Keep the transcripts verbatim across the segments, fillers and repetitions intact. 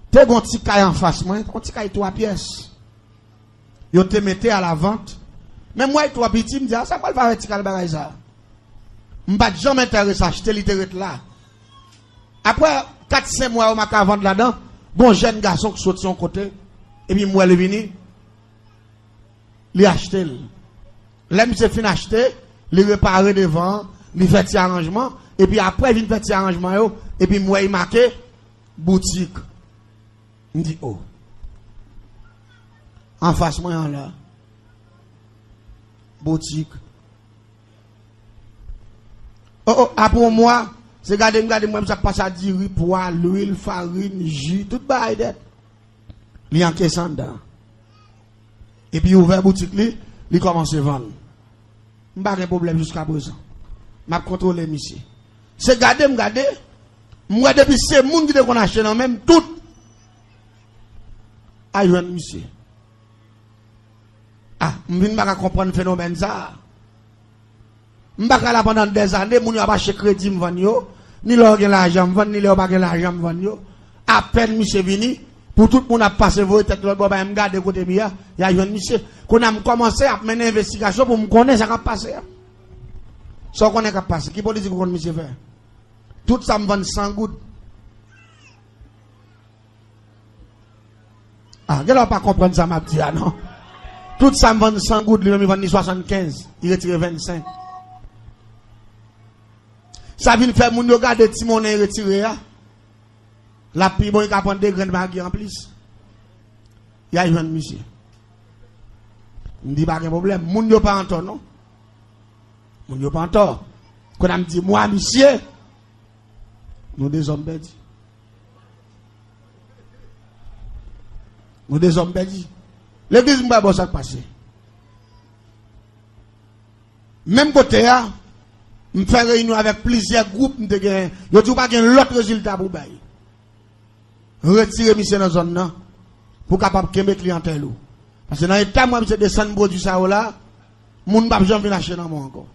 Te gen yon ti kay anfas mwen, yon ti kay twa pyès. Yo te mete a la vant. Men m wè l twò piti, m di, "A, sa m pral fè avèk ti kay bagay sa a?" M pa t janm enterese achte, li te ret la. Apre kat senk mwa, yo make a vann ladan, gen yon jèn gason ki soti yon kote, epi m wè li vini, li achte l. Lè misye fin achte, li repare devan an, li fè ti aranjman, epi apre vin fè ti aranjman yo, epi m wè li make boutik. M di, "O." Anfas mwen an la. Boutik. O, o, apre yon mwa, se gade m, gade m, wè misye ap pase a diri, pwa, lwil, farin, ji, tout bagay nèt. Li ankesan anndan. Epi ouvè boutik li, li kòmanse vann. M pa gen pwoblèm jiskaprezan. M ap kontwole misye. Se gade m gade, m wè depi se moun ki te konn achte nan men m, tout al jwenn misye. A, m vin pa ka konprann fenomèn sa a. M pa ka la pandan dèzane, moun yo ap achte kredi m vann yo, ni lè yo gen lajan m vann, ni lè yo pa gen lajan m vann yo. Apèn misye vini, pou tout moun ap pase voye tèt lòt bò, bay m gade kote m ye a, y a jwenn misye. Kounye a m kòmanse ap mennen envestigasyon pou m konnen sa k ap pase a. Sa w konnen k ap pase? Ki politik ou konn misye fè? Tout sa m vann san goud. A, genlè w pa konprann sa m ap di a, non. Tout sa m vann san goud, li menm li vann li swasannkenz, li retire vennsenk. Sa vin fè moun yo gade ti monnen li retire a, l ap pi bon, li ka pran de grenn magi anplis. Y a jwenn misye. M di pa gen pwoblèm, moun yo pa antò, non. Moun yo pa antò. Kounye a m di, mwa misye, nou dezòm pèdi. Nou dezòm pèdi. Legliz m pa bon sa k pase. Menm kote a, m fè reyinyon avèk plizyè gwoup m te genyen. Yo di w pa gen lòt rezilta pou bay. Retire misye nan zòn nan pou w kapab kenbe kliyantèl ou. Paske nan eta m wè misye desann pwodui sa yo la, moun p ap janm vin achte nan men w ankò.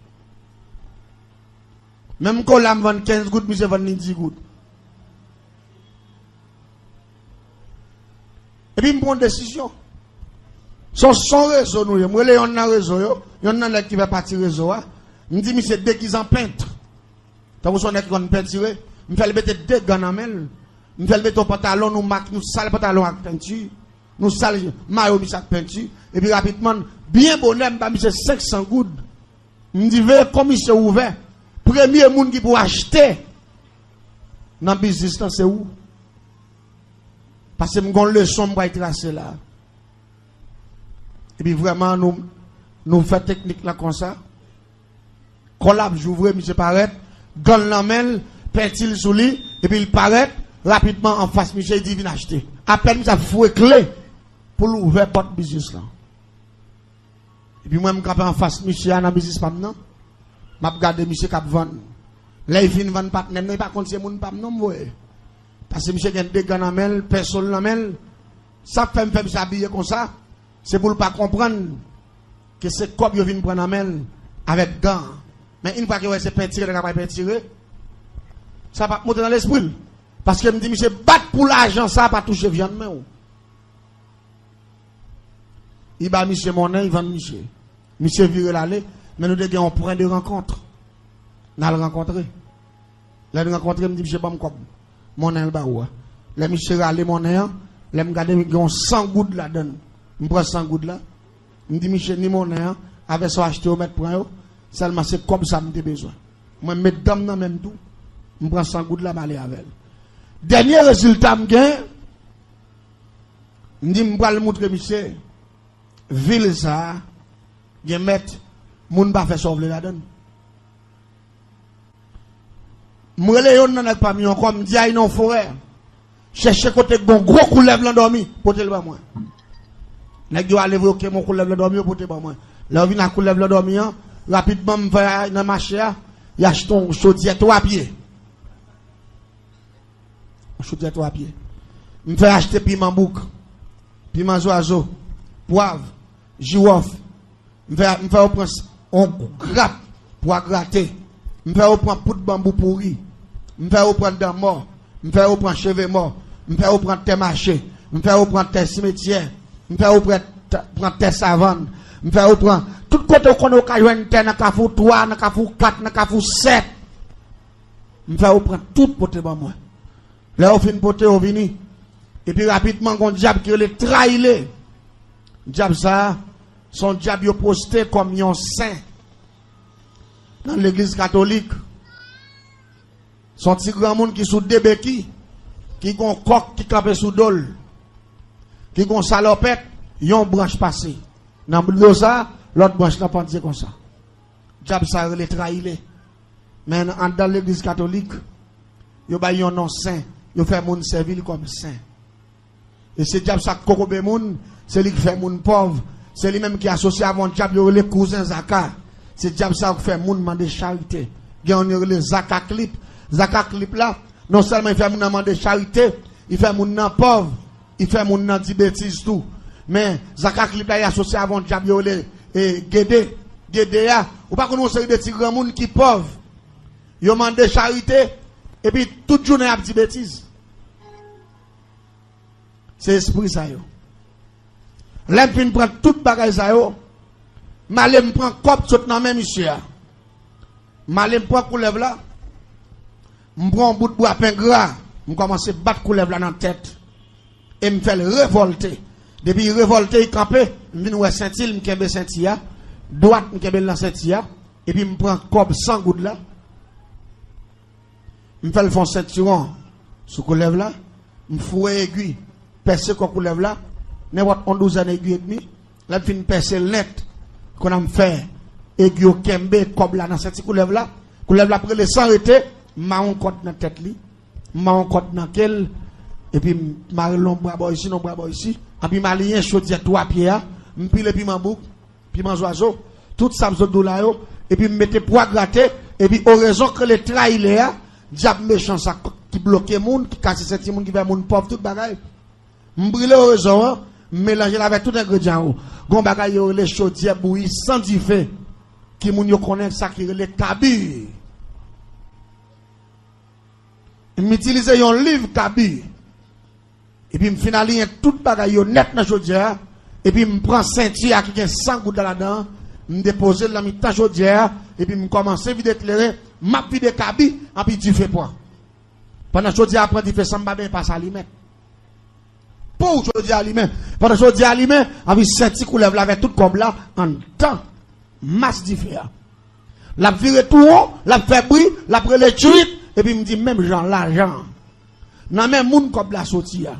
Menm kola m vann kenz goud, misye vann li dis goud. Epi m pran yon desizyon. Se yon, se yon rezo nou ye. M rele yonn nan rezo yo, yonn nan nèg ki fè pati rezo a. M di misye degize an pent. Tankou se yon nèg ki konn pentire. M fè l mete de gan nan men l. M fè l mete yon pantalon, nou mak, nou sal pantalon ak penti. Nou sal mayo misye ak penti. Epi rapidman, byen bonè, m ba misye senk san goud. M di, veye kon misye ouvè. Premye moun ki pou achte nan biznis lan, se ou. Paske m gon leson m pral trase la. Epi vrèman, nou, nou fè teknik lan konsa. Kò l ap jouvre, misye parèt, gan l nan men l, penti l sou li, epi l parèt rapidman anfas misye, li di, "Vin achte." Apèn misye ap foure kle pou l ouvè pòt biznis lan. Epi mwen, m kanpe anfas misye a nan biznis pa m nan. M ap gade misye k ap vann. Lè l fin vann patnè m nan, li pa konn se moun pa m non m voye. Paske misye gen de gan nan men l, penso l nan men l. Sa k fè m fè misye abiye konsa, se pou l pa konprann ke se kòb yo vin pran nan men l avèk gan an. Men yon fwa ke wè se pentire nèg la pral pentire, sa p ap monte nan lespri l. Paske m di misye bat pou lajan sa pa touche vyann men w. Li ba misye monnen, li vann misye. Misye vire l ale, men nou te gen yon pwen de rankont. N al rankontre. Lè n rankontre, m di misye, "Ban m kòb monnen l ba ou a." Lè misye rale monnen an, lè m gade, gen yon san goud ladan l. M pran san goud la, m di misye, "Ni monnen an, avè sa w achte yo mèt pran yo, sèlman se kòb sa m te bezwen." Mwen m met dan m nan men m tou, m pran san goud la, m ale avè l. Dènye rezilta m gen, m di m pral moutre misye, vil sa a gen mèt, moun pa fè sa w vle ladan l. M rele yonn nan nèg pa m yo ankò, m di, "Al nan yon forè, chèche kote k gon gwo koulèv landòmi, pote l ban mwen." Nèg yo ale voye yo kenbe yon koulèv landòmi, yo pote ban mwen. Lè yo vin ak koulèv landòmi an, rapidman m fè nan mache a, y achte yon chodyè twa pye. Yon chodyè twa pye. M fè achte piman bouk, piman zwazo, pwav, jiwòf. M fè, m fè yo pran s-, yon grap pwa grate. M fè yo pran poud banbou pouri. M fè yo pran dan mò. M fè yo pran cheve mò. M fè yo pran tè mache. M fè yo pran tè simetyè. M fè yo pran, pran tè savann. M fè yo pran tout kote w konnen w ka jwenn tè nan Kafou twa, nan Kafou kat, nan Kafou sèt. M fè yo pran tout pote ban mwen. Lè yo fin pote yo vini, epi rapidman, gon dyab ki rele Trayile. Dyab sa a, se yon dyab yo poste kòm yon sen nan legliz katolik. Se yon ti granmoun ki sou de beki, ki gon kòk ki kanpe sou do l, ki gon salopèt, yon branch pase nan do sa, lòt branch lan pandye konsa. Dyab sa rele Trayile. Men anndan legliz katolik, yo bay yon non sen, yo fè moun sèvi l kòm sen. E se dyab sa k kokobe moun, se li k fè moun pòv, se li menm ki asosye avè yon dyab yo rele kouzen Zaka. Se dyab sa yo k fè moun mande charite. Gen yon yo rele Zaka Klip. Zaka Klip la, non sèlman li fè moun nan mande charite, li fè moun nan pòv, li fè moun nan di betiz tou. Men, Zaka Klip la, li asosye avè yon dyab yo rele, e, Gede. Gede a, ou pa konn yon seri de ti granmoun ki pòv. Yo mande charite, epi tout jounen y ap di betiz. Se espri sa yo. Lè m fin pran tout bagay sa yo, m ale m pran kòb sot nan men misye a. M ale m pran koulèv la, m pran yon bout bwa pen gra, m kòmanse bat koulèv la nan tèt. E m fè l revòlte. Depi l revòlte, l kanpe, m vin wè senti l, m kenbe senti a. Dwat, m kenbe l nan senti a. Epi m pran kòb san goud la. M fè l fè yon sentiwon sou koulèv la. M foure egi, pèse kò koulèv la, nenpòt yon douzèn egi edmi. Lè m fin pèse l nèt, kounye a m fè egi yo kenbe kòb la nan senti koulèv la. Koulèv la ap rele san rete, m mare yon kòd nan tèt li, m mare yon kòd nan ke l, epi m mare l yon bra bò isi, yon bra bò isi, epi m aliyen chodyè twa pye a, m pile piman bouk, piman zwazo, tout sa m sot di w la yo, epi m mete pwa grate, epi orezon k rele Trayile a, dyab mechan sa k-, ki bloke moun, ki kase senti moun, ki fè moun pòv, tout bagay. M brile orezon an, m melanje l avèk tout engredyan yo. Gon bagay yo rele chodyè bouyi san dife, ki moun yo konnen sa ki rele kabi. M itilize yon liv kabi. Epi m fin aliyen tout bagay yo nèt nan chodyè a. Epi m pran senti a ki gen san goud la ladan an. M depoze l nan mitan chodyè a. Epi m kòmanse vide kleren. M ap vide kabi, anpi dife pran. Pandan chodyè a pran dife san m pa benyen pa sa li menm. Pou chodyè a limen. Pandan chodyè a limen, anpi senti koulèv la avèk tout kòb la anndan mas dife a. L ap vire tou won, l ap fè bri, l ap rele tchuit, epi m di menm jan lajan an. Nan men moun kòb la soti a.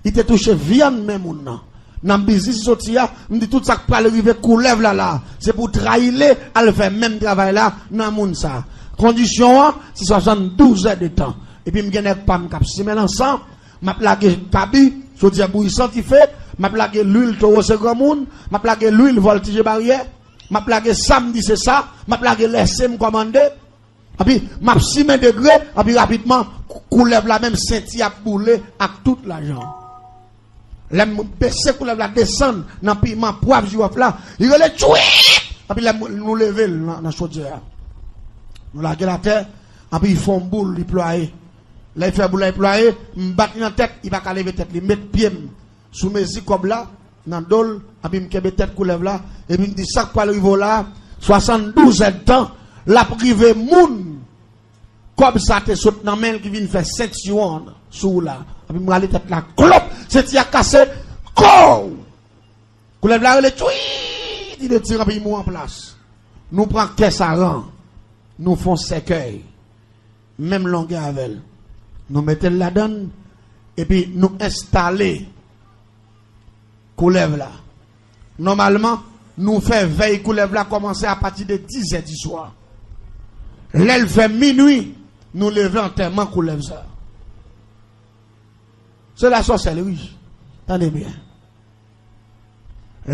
Li te touche vyann men moun nan. Nan biznis li soti a, m di tout sa k pral rive koulèv la la, se pou Trayile al fè menm travay la nan moun sa. Kondisyon an, se swasanndouz è de tan. Epi m gen nèg pa m k ap simen lansan, m ap lage kabi, chodyè bouyi san dife, m ap lage lwil towo se granmoun, m ap lage lwil vòltije baryè, m ap lage sa m di se sa, m ap lage lèse m kòmande. Anpi, m ap simen degre, anpi rapidman, kou-, koulèv la menm senti ap boule ak tout lajan. Lè m bese koulèv la desann nan piman, pwav, jiwòf la, li rele tchwip! Anpi lè m, nou leve l nan, nan chodyè a. Nou lage l atè, anpi li fè yon boul, li plwaye. Lè li fè boul la, li plwaye, m bat li nan tèt, li pa ka leve tèt li. M met pye m sou mezi kòb la, nan do l, anpi m kenbe tèt koulèv la, epi m di sa k pral rive w la, swasanndouz èdtan, l ap rive moun kòb sa te sot nan men l ki vin fè sentiwon sou ou la. Anpi m rale tèt la, klop, senti a kase, kow! Koulèv la rele tchwii, li detire anpi li mouri an plas. Nou pran kè saran, nou fè yon sèkèy, menm longè avè l. Nou mete l ladan l, epi nou enstale koulèv la. Nòmalman, nou fè vèy koulèv la kòmanse apati de diz è di swa. Lè l fè minui, nou leve antèman koulèv sa. Se lasòsèlri. Tande byen.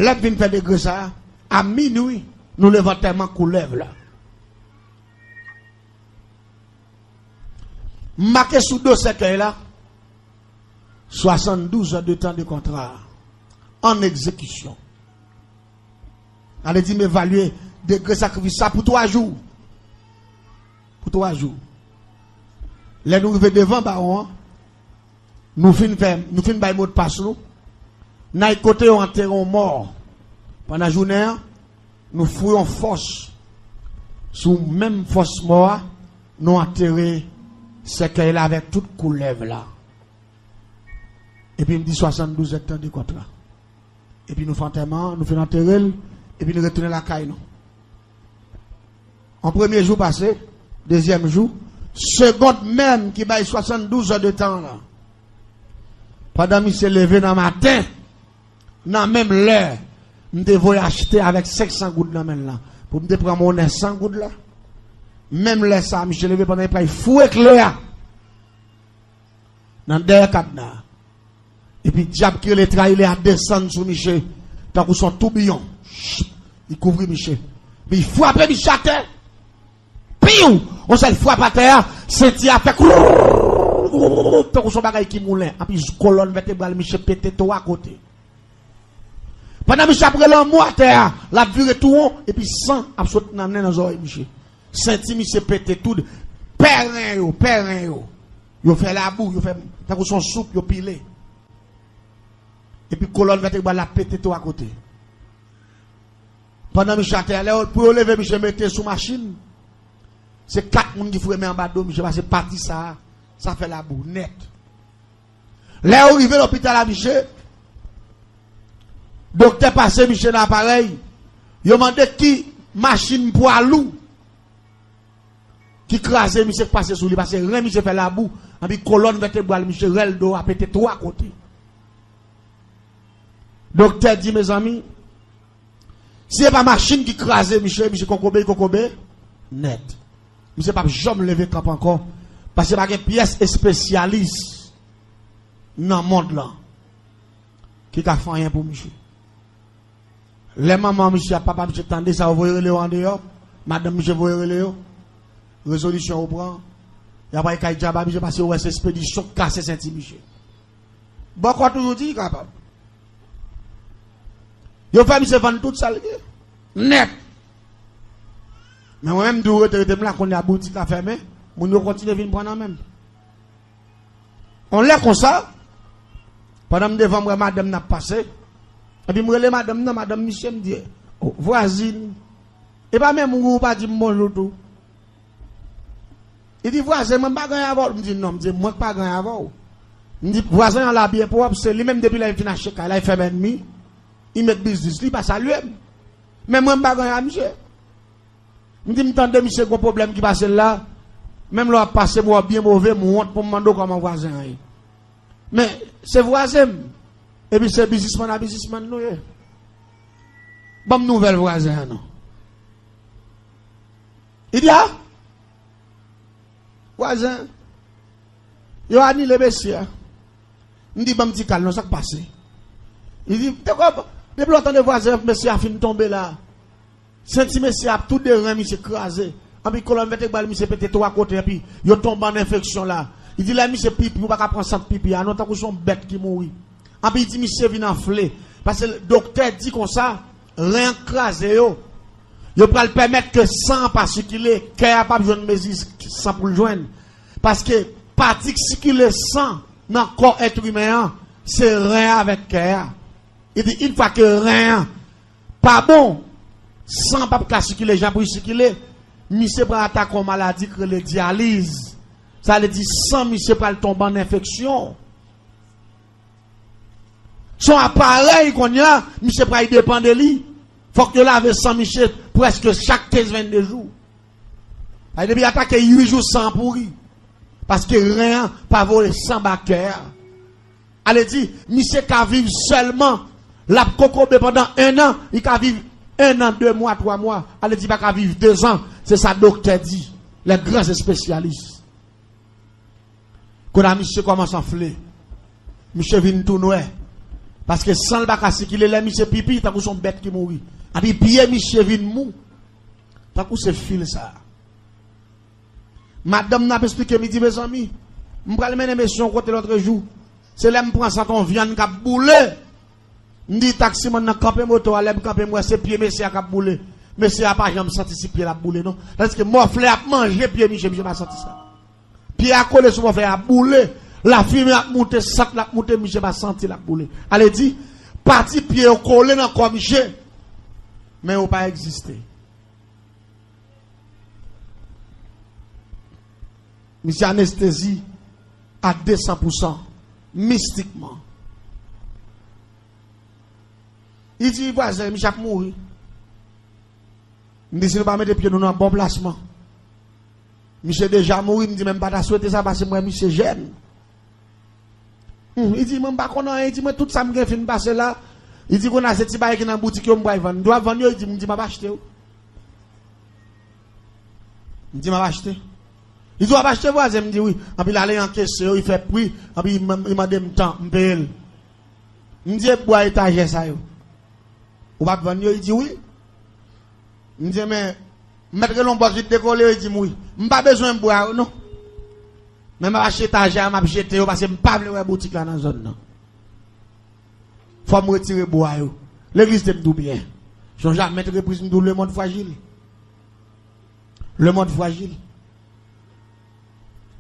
Lè m fin fè degre sa, a minui, nou leve antèman koulèv la. M make sou do sèkèy la, swasanndouz è de tan de kontra an egzekisyon. Sa vle di m evalye degre sakrifis sa pou twa jou. Pou twa jou. Lè nou rive devan bawon an, Nou fin fè, nou fin bay modpas nou. N al kote yo antere yon mò. Pandan jounen an, nou foure yon fòs sou menm fòs mò a, nou antere sèkèy la avèk tout koulèv la. Epi m di swasanndouz èd tande kòt la. Epi nou fè antèman, nou fin antere l, epi nou retounen lakay nou. An premye jou pase, dezyèm jou, segond menm ki bay swasanndouz èd de tan la. Pandan misye leve nan maten, nan menm lè, m te voye achte avèk senk san goud nan men l la. Pou m te pran monnen san goud la. Menm lè sa, misye leve pandan l pral foure kle a nan dèyè kadna. Epi dyab ki rele Trayilè a desann sou misye tankou s on toubiyon. Li kouvri misye. Epi li frape misye atè. Piw! Yon sèl frap atè a, senti a fè krrrr, tankou s on bagay ki moulen. Epi kolòn vètebral misye pete twa kote. Pandan misye ap rele anmo atè a, l ap vire tou won, epi san ap sot nan nen, nan zòrèy misye. Senti misye pete tou. Pè ren yo, pè ren yo. Yo fè labou, yo fè tankou s on soup, yo pile. Epi kolòn vètebral la pete twa kote. Pandan misye atè a, lè yo, pou yo leve misye mete sou machin, se kat moun ki foure men anba do misye, paske pati sa a, sa fè labou nèt. Lè yo rive lopital a misye, doktè pase misye nan aparèy, yo mande ki machin pwa lou ki kraze misye, k pase sou li, paske ren misye fè labou, anpi kolòn vètebral misye, rèl do a pete twa kote. Doktè di, mezanmi, si se pa machin ki kraze misye, misye kokobe, li kokobe nèt. Misye p ap janm leve kanpe ankò, paske pa gen pyès espesyalis nan mond lan ki ka fè anyen pou misye. Lè manman misye ak papa misye tande sa, yo voye rele yo andeyò, madanm misye voye rele yo, rezolisyon yo pran, y ap al kay djab a misye, paske yo wè se espedisyon k kase senti misye. Bòkò toujou di li kapab. Yo fè misye vann tout sa l gen. Nèt. Men mwen menm, m toujou rete, rete m la, kounye a boutik la fèmen, moun yo kontinye vin pran nan men m. On lè konsa, pandan m devan, m wè madanm nan ap pase, epi m rele madanm nan, madanm misye, m di, "O, vwazin, e pa menm ou, ou pa di m bonjou tou?" Li di, "Vwazen, mwen m pa gen anyen avè w." M di, "Non," m di, "mwen k pa gen anyen avè w." M di, "Vwazen an la byen pwòp, se li menm depi lè l fin achte kay la, li fè m ènmi, li met biznis li, li pa salye m. Men mwen m pa gen anyen a misye." M di, "M tande misye gon pwoblèm ki pase l la, menm lè w ap pase, m wè w byen move, m wont pou m mande w kòman vwazen an ye." Men, se vwazen m, epi se biznismann a biznismann nou ye. Ban m nouvèl vwazen an non. Li di, "A, vwazen, yo anile mesye a." M di, "Ban m ti kal non, sa k pase?" Li di, "Depi lè w tande vwazen an, mesye a fin tonbe la. Senti mesye a ap tou de ren misye kraze. Anpi kolòn vètebral misye pete twa kote, anpi yo tonbe an enfeksyon la." Li di, "Lè misye pipi, ou pa ka pran sant pipi a non, tankou s on bèt ki mouri." Anpi li di, "Misye vin anfle." Paske doktè di konsa, ren an kraze yo. Yo pral pèmèt ke san an pa sikile, kè a p ap jwenn mezi san pou l jwenn. Paske pati k sikile san nan kò èt imen an, se ren an avèk kè a. Li di, yon fwa ke ren an pa bon, san p ap ka sikile jan pou l sikile, misye pral atake yon maladi k rele dyaliz. Sa vle di san misye pral tonbe an enfeksyon. S on aparèy kounye a, misye pral depann de li. Fòk yo lave san misye prèske chak kenz vennde jou. Sa vle di depi atake uit jou san an pouri. Paske ren an pa voye san ba kè a. Ale di, misye ka viv sèlman, l ap kokobe pandan en an, li ka viv en an, de mwa, twa mwa. Ale di, li pa ka viv de zan. Se sa doktè di, les grands spécialistes. Kounye a misye kòmanse anfle. Misye vin tou nwè. Paske san l pa ka sikile, lè misye pipi, tankou s on bèt ki mouri. Epi pye misye vin mou. Tankou se fil sa. Madanm nan ap esplike m, li di, "Mezanmi, m pral mennen mesye yon kote lòtrejou. Se lè m pran sant yon vyann k ap boule." M di taksimann nan, "Kanpe moto a." Lè m kanpe, m wè se pye mesye a k ap boule. Mesye a pa janm santi si pye l ap boule non. Tandiske mòflè ap manje pye misye, misye pa santi sa. Pye a kole sou mòflè a, ap boule. Lafimen ap moute, sant la ap moute, misye pa santi l ap boule. Ale di, pati pye yo kole nan kò misye, men yo pa egziste. Misye anestezi a de san pousan, mistikman. Li di, vwazen, misye ap mouri. M di, si nou pa mete pye nou nan bon plasman. Misye deja mouri, m di, men m pa ta swete sa, paske m wè misye jèn. Hmm, li di, mwen m pa konn anyen, li di, mwen tout sa m gen fin pase la. Li di, kounye a se ti bagay ki nan boutik yo m pral vann. M di, w ap vann yo? Li di, m di, m ap achte yo. M di, m ap achte. Li di, w ap achte vwazen? M di, wi. Anpi l ale ankese yo, li fè pri, anpi li man-, li mande m tan, m peye l. M di, e bwa etajè sa yo? Ou p ap vann yo? Li di, wi. M di, men, m mèt rele yon bòs vin dekole yo? Li di m, wi. M pa bezwen bwa yo, non. Men m ap achte etajè a, m ap jete yo, paske m pa vle wè boutik la nan zòn nan. Fò m retire bwa yo. Legliz te m di w byen. Sonje a mèt repriz m di w, lemonn frajil. Lemonn frajil.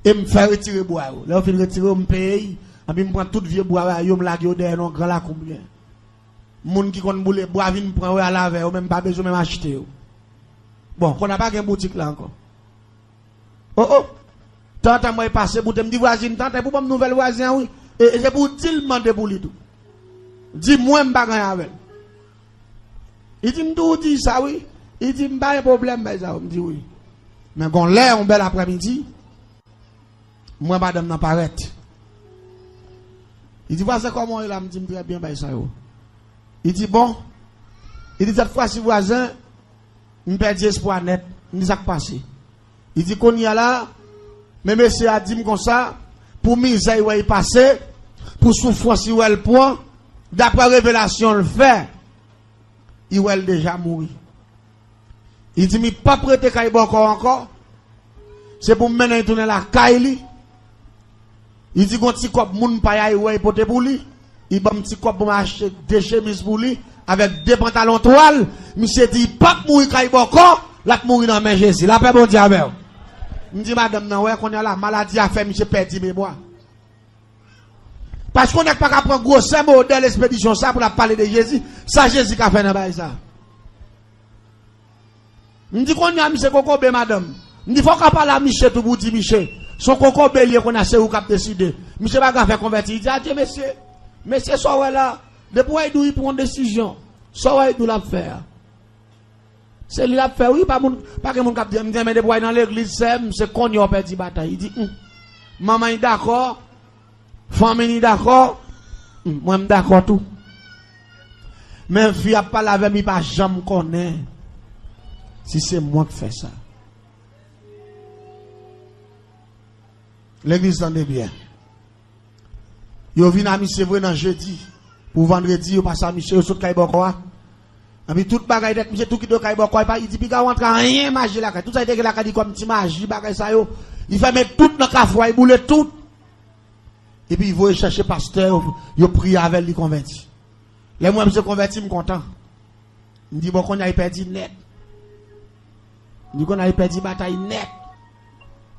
E m fè retire bwa yo. Lè yo fin retire yo, m peye y. Anpi m pran tout vye bwa yo, m lage yo dèyè nan yon gran lakou m gen. Moun ki konn boule bwa vin pran yo, al avè yo, men m pa bezwen menm achte yo. Bon, kounye a pa gen boutik la ankò. O, o! Tantan mwen pase boute, m di vwazin, tantan pou ban m nouvèl vwazen an, wi. E, e se pou w di l m mande pou li tou. Di mwen m pa gen anyen avè l. Li di m tou di sa, wi. Li di m pa gen pwoblèm bay sa yo. M di wi. Men gon lè, yon bèl aprèmidi, m wè madanm nan parèt. Li di, vwazen, kòman w ye la? M di, m trè byen bay sa yo. Li di, bon. Li di, sèt fwa si vwazen, m pèdi espwa nèt. M di, sa k pase? Li di, kounye a la, men mesye a di m konsa, pou mizè li wè li pase, pou soufrans li wè l pran, daprè revelasyon l fè, li wè l deja mouri. Li di m li p ap rete kay bòkò ankò, se pou m mennen l tounen lakay li. Li di gon ti kòb moun pa y a li wè li pote pou li. Li ban m ti kòb pou m achte de chemiz pou li, avèk de pantalon twal. Misye di li p ap mouri kay bòkò, l ap mouri nan men Jezi. Lapè Bondye avè w. M di madanm nan, wè, kounye a la, maladi a fè misye pèdi memwa. Paske yon nèg pa ka pran gwosè modèl espedisyon sa pou l ap pale de Jezi. Sa Jezi ka fè nan bagay sa? M di kounye a misye kokobe, madanm. M di fò w ka pale a misye tou pou w di misye, se yon kokobe li ye, kounye a se ou k ap deside. Misye pa ka fè konvèti. Li di adye mesye. Mesye, sa w wè la, depi w wè li di w li pran yon desizyon, sa w wè li di w l ap fè a, se li l ap fè wi. Pa moun, pa gen moun k ap di, m di men depi w wè li nan legliz, sè m, se kounye a w pèdi batay. Li di, hmm. Manman li dakò. Fanmi li dakò, mwen m dakò tou. Men fi ap pale avè m, li pa janm konnen si se mwen k fè sa. Legliz, tande byen. Yo vin a misye vre nan jedi. Pou vandredi, yo pase a misye, yo sot kay bòkò a. Anpi tout bagay nèt, misye tou kite yo kay bòkò a, li pa, li di piga w antre anyen maji lakay. Tout sa li te gen lakay li kòm ti maji, bagay sa yo. Li fèmen tout nan kafou a, li boule tout. Epi voye chèche pastè yo, yo priye avè l, li konvèti. Lè m wè misye konvèti, m kontan. M di, bon, kounye a li pèdi nèt. M di, kounye a li pèdi batay nèt.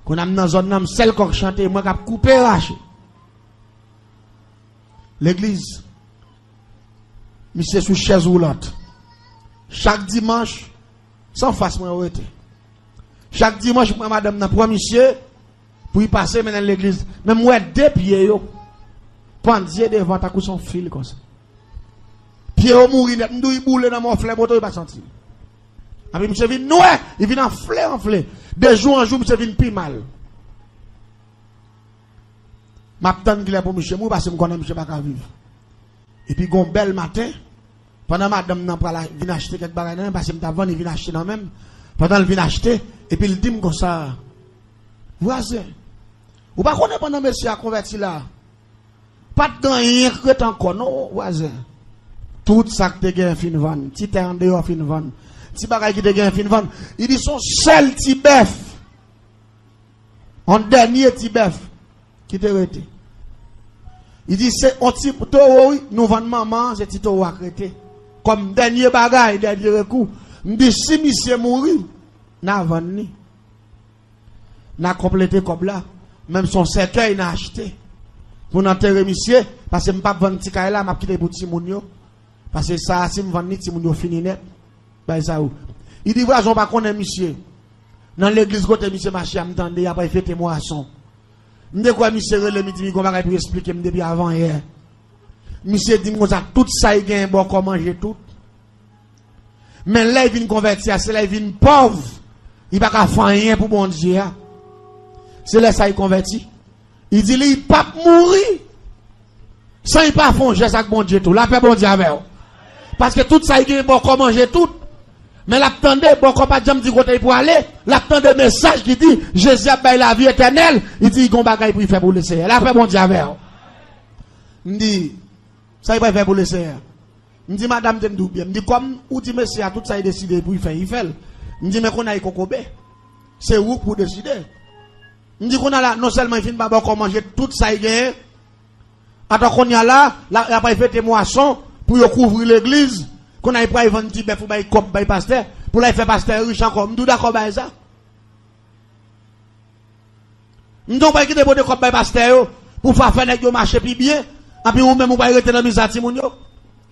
Kounye a m nan zòn nan, m sèl kòk chante, mwen k ap koupe rache. Legliz, misye sou chèz woulant. Chak dimanch, se anfas mwen yo rete. Chak dimanch, m pran madanm nan, pran misye, pou li pase mennen l legliz. Men m wè de pye yo pandye devan tankou se yon fil konsa. Pye yo mouri nèt, m di w, li boule nan mòflè moto, li pa santi l. Anpi misye vin nwè, li vin anfle, anfle. De jou an jou, misye vin pi mal. M ap tann kilè pou misye mouri, paske m konnen misye pa ka viv. Epi gon bèl maten, pandan madanm nan pral a-, vin achte kèk bagay nan men m, paske m t ap vann, li vin achte nan men m. Pandan l vin achte, epi l di m konsa, vwazen, ou pa konnen pandan mesye a konvèti la, pa t gen anyen k ret ankò non, vwazen. Tout sa k te gen fin vann, ti tè andeyò fin vann, ti bagay ki te gen fin vann. Li di se yon sèl ti bèf, yon dènye ti bèf ki te rete. Li di se yon ti towo, wi, nou vann manman an, se ti towo a k rete. Kòm dènye bagay, dènye rekou. M di si misye mouri, n a vann li. N a konplete kòb la. Menm se yon sèkèy n a achte. pou n antere misye, paske m p ap vann ti kay la, m ap kite pou timoun yo. Paske sa a, si m vann li, timoun yo fini nèt. Bay sa ou. Li di, vwazon pa konnen misye. Nan legliz kote misye mache a, m tande, y ap al fete mwason. M te kwè misye rele m, li di, "M gon bagay pou eksplike m depi avanyè." Misye di m konsa, tout sa li genyen bòkò manje tout. Men lè li vin konvèti a, se lè li vin pòv, li pa ka fè anyen pou Bondye a. Se lè sa li konvèti. Li di li p ap mouri san li pa fè yon jès ak Bondye tou. Lapè Bondye avè w. Paske tout sa li genyen bòkò manje tout. Men l ap tande, bòkò pa janm di kote li pwale. L ap tande mesaj ki di, Jezi ap bay lavi etènèl. Li di, li gon bagay pou li fè pou Lesenyè. Lapè Bondye avè w. M di, sa li pral fè pou Lesenyè? M di, madanm, te m di w byen. M di, kòm ou di mesye a tout sa li deside pou li fè, li fè l. M di, men kounye a li kokobe. Se ou k pou deside. M di, kounye a la, non sèlman li fin ba bòkò manje tout sa li genyen, atò kounye a la, la, y ap al fete mwason pou yo kouvri legliz. Kounye a li pral vann ti bèf ou bay kòb bay pastè, pou l al fè pastè rich ankò. M di w dakò bay sa? M di w pral kite pote kòb bay pastè yo pou fè, fè nèg yo mache pi byen, anpi ou menm ou pral rete nan mizè timoun yo.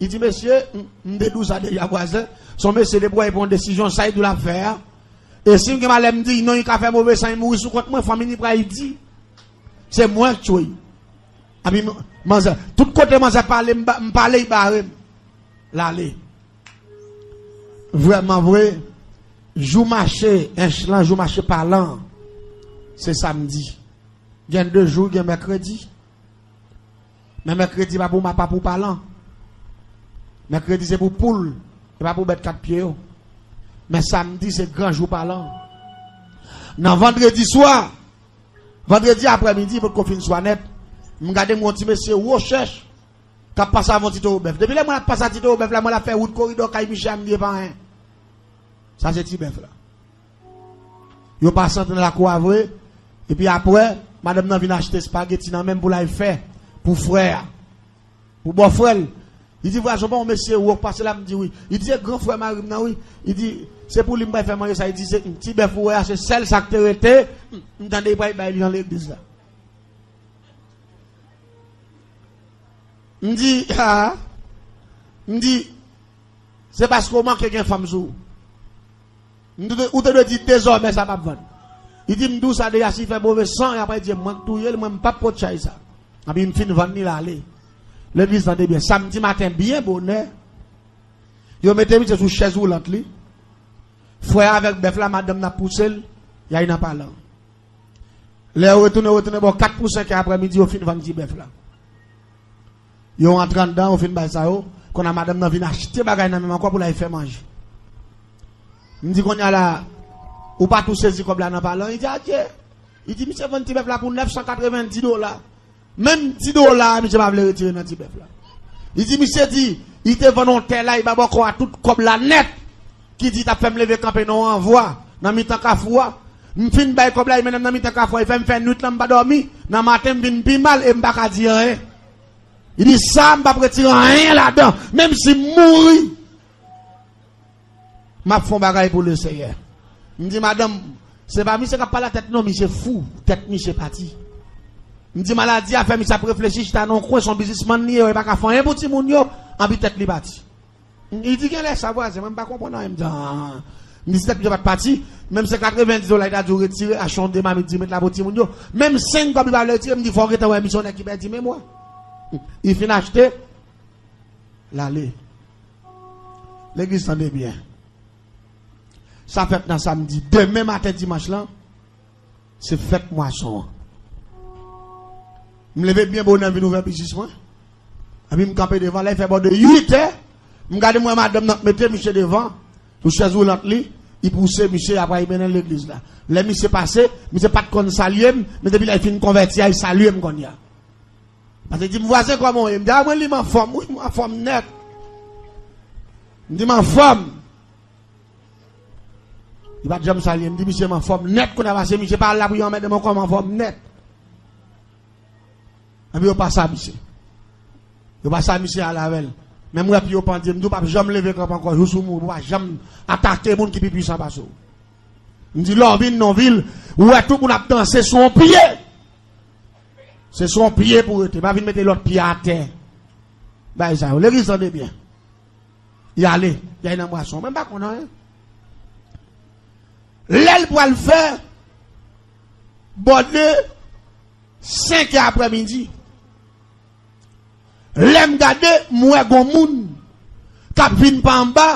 Li di, mesye, m, m te di w sa deja, vwazen. Se yon mesye depi w wè li pran yon desizyon, sa li di w l ap fè a. E si m gen malè m di non, li ka fè move san li mouri sou kont mwen, fanmi li pral di se mwen k tchwe l. Anpi m, manzè, tout kote manzè pale, m ba, m pale, li bare m. L ale. Vrèman vre, jou mache, ench lan, jou mache palan, se samdi. Gen de jou, gen mèkredi. Men mèkredi pa pou ma, pa pou palan. Mèkredi se pou poul, e pa pou bèt kat pye yo. Men samdi se gran jou palan. Nan vandredi swa, vandredi aprèmidi, potko fin swa nèt, m gade m wè yon ti mesye wo chèch k ap pase avè yon ti towo bèf. Depi lè m wè l ap pase a ti towo bèf la, m wè l ap fè wout koridò kay misye a, m di e pa anyen. Sa se ti bèf la. Yo pase antre nan lakou a vre. Epi apre, madanm nan vin achte espageti nan men m pou l al fè pou frè a. Pou bòfrè l. Li di, vwazon, pa yon mesye wo k pase la? M di, wi. Li di, se gran frè mari m nan, wi. Li di, se pou li m pral fè manje sa. Li di, se ti bèf ou wè a, se sèl sa k te rete. M tande li pral bay li nan legliz la. M di, a, m di, se paske w manke gen fanm sou ou. M di, ou te dwe di dezòmè sa p ap vann. Li di m di w sa deja, si fè move san, y ap di mwen k touye l, mwen m p ap pot chay sa. Anpi m fin vann li l ale. Legliz tande byen. Samdi maten byen bonè, yo mete misye sou chèz woulant li. Frè a avèk bèf la, madanm nan ap pouse l, y al nan palan. Lè yo retounen, yo retounen bò kat pou senk è aprèmidi, yo fin vann ti bèf la. Yo antre anndan, yo fin bay sa yo. Kounye a madanm nan vin achte bagay nan men m ankò pou l al fè manje. M di kounye a la, ou pa tou sezi kòb la nan palan? Li di, adye. Li di, misye vann ti bèf la pou nèf san katrevenndis dola. Menm ti dola a, misye pa vle retire nan ti bèf la. Li di, misye di, li te vann yon tè la, li ba bòkò a tout kòb la nèt. Ki di, t ap fè m leve kanpe nan yon ranvwa, nan mitan kafou a. M fin bay kòb la, li mennen m nan mitan kafou a, li fè m fè nwit lan, m pa dòmi. Nan maten, m vin pi mal e m pa ka di anyen. Li di, sa, m p ap retire anyen ladan, menm si m mouri. M ap fè yon bagay pou Lesenyè. M di, madanm, se pa misye k ap pale a tèt non, misye fou, tèt misye pati. M di, maladi a fè misye ap reflechi, chita nan yon kwen, se yon biznismann li ye, li pa ka fè anyen pou timoun yo, anpi tèt li pati. Li di, genlè sa, vwazen, mwen m pa konprann anyen. M di, a. M di, si tèt misye pa t pati, menm se katrevenndis dola li ta di w retire, achte yon de mamit di mèt la pou timoun yo. Menm senk kòb li pa vle retire, m di, fò w gentan wè misye yon nèg ki pèdi memwa. Li fin achte, l ale. Legliz tande byen. Sa fèt nan samdi. Demen maten dimanch lan, se fèt mwason an. M leve byen bonè, m vin ouvè biznis mwen. Epi m kanpe devan, lè l fè bò de uit è, m gade m wè madanm nan k mete misye devan, sou chèz woulant li, li pouse misye, apre li mennen l legliz la. Lè misye pase, misye pa t konn salye m, men depi lè l fin konvèti a, li salye m kounye a. Paske li di m, vwazen, kòman w ye? M di, a, mwen li m anfòm, wi, m anfòm nèt. M di, m anfòm. Li pa t janm salye m. M di, misye, m anfòm nèt. Kounye a, paske misye pa al lapriyè anmède m ankò, m anfòm nèt. Epi yo pase a misye. Yo pase a misye ale avè l. Men m wè pye yo pandye. M di, w p ap janm leve kanpe ankò. Jous ou mouri, w pa janm atake moun ki pi pwisan pase w. M di, lè w vin nan yon vil, ou wè tout moun ap danse sou yon pye. Se sou yon pye pou rete. Pa vin mete lòt pye atè. Bay sa yo. Legliz, tande byen. Y ale. Y ale nan bwason. Mwen m pa konn anyen. Lè l pral fè bò de senk è aprèmidi. Lè m gade, m wè gon moun k ap vin pa anba.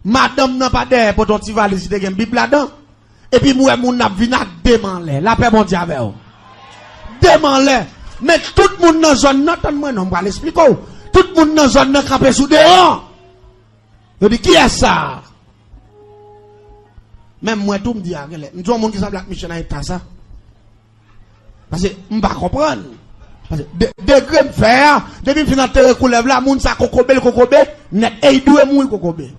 Madanm nan pa dèyè pote yon ti valiz, li te gen Bib ladan. Epi m wè moun nan ap vin ak de men anlè. Lapè Bondye avè w. De men anlè. Men tout moun nan zòn nan, tann mwen non, m pral esplike w. Tout moun nan zòn nan kanpe sou devan. Yo di, "Kiyès sa a?" Menm mwen tou, m di, "A, genlè." M di yon moun ki sanble ak misye nan eta sa. Paske m pa konprann. Paske de, degre m fè a, depi m fin antere koulèv la, moun sa kokobe l kokobe nèt. E l dwe mouri kokobe.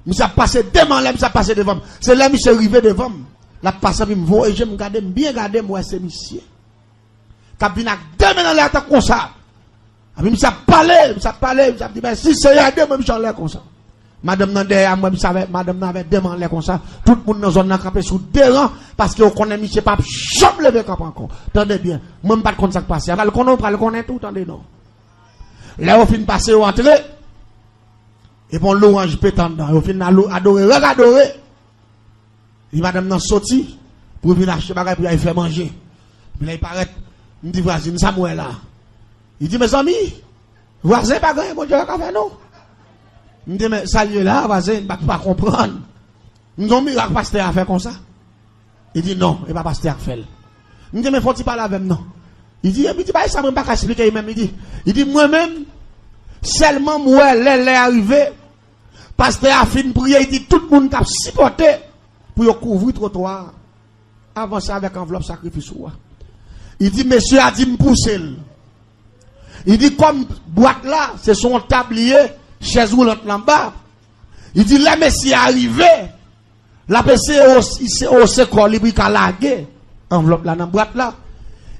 Misye ap pase de men anlè, misye ap pase devan m. Se lè misye rive devan m, l ap pase, epi m voye je m gade, m byen gade, m wè se misye k ap vin ak de men nan lè a tankou konsa. Epi misye ap pale, misye ap pale, misye ap di, "Mèsi Seyè, de men misye anlè konsa." Madanm nan dèyè a, m wè misye avè, madanm nan avè de men anlè konsa. Tout moun nan zòn nan kanpe sou de ran, paske yo konnen misye p ap janm leve kanpe ankò. Tande byen, mwen m pa t konn sa k pase. Apre l konnen, ou pral konnen tou, tande non. Lè yo fin pase, yo antre, epi yon lwanj pete anndan. Yo fin alou-, adore, rèk adore. Li madanm nan soti pou vin achte bagay pou y al fè manje. Epi lè li parèt, m di vwazin, "Sa m wè la?" Li di, "Mezanmi, vwazen, pa gen anyen Bondye ka fè non." M di, "Men sa l ye la, vwazen, m pa, pa konprann." M di, "Yon mirak pastè a fè konsa?" Li di, "Non, e pa pastè a k fè l." M di, "Men fò w ti pale avè m non." Li di, "Epi di bagay sa mwen pa ka esplike li menm," li di. Li di, "Mwen menm, sèlman m wè lè lè a rive, pastè a fin priye, li di tout moun k ap sipòte pou yo kouvri twotwa a, avanse avèk anvlòp sakrifis ou a." Li di, "Mesye a di m pouse l." Li di, "Kòm bwat la, se sou yon tab li ye, chèz woulant lan anba." Li di, "Lè mesye a rive, l ap eseye wose, wose kò li pou li ka lage anvlòp la nan bwat la."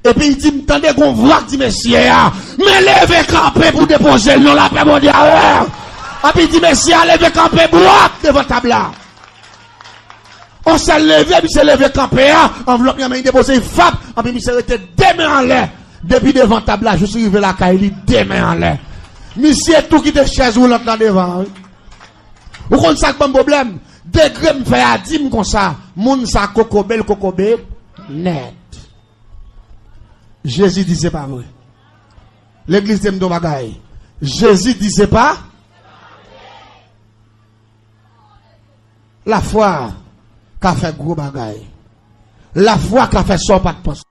Epi li di, "M tande gon vwa k di mesye a, 'Men leve kanpe pou depoze l non, lapè Bondye avè w.'" Epi li di mesye a leve kanpe bwat devan tab la. On sèl leve, misye leve kanpe a, anvlòp nan men li depoze, li fap, epi misye rete de men anlè. Depi devan tab la, jis rive lakay li, de men anlè. Misye tou kite chèz woulant lan devan an, wi. Ou konn sa k ban m pwoblèm? Degre m fè a di m konsa, moun sa kokobe l kokobe nèt. Jezi di se pa vre. Legliz, di m yon bagay. Jezi di se pa. Lafwa ka fè gwo bagay. Lafwa ka fè sa w pa t panse.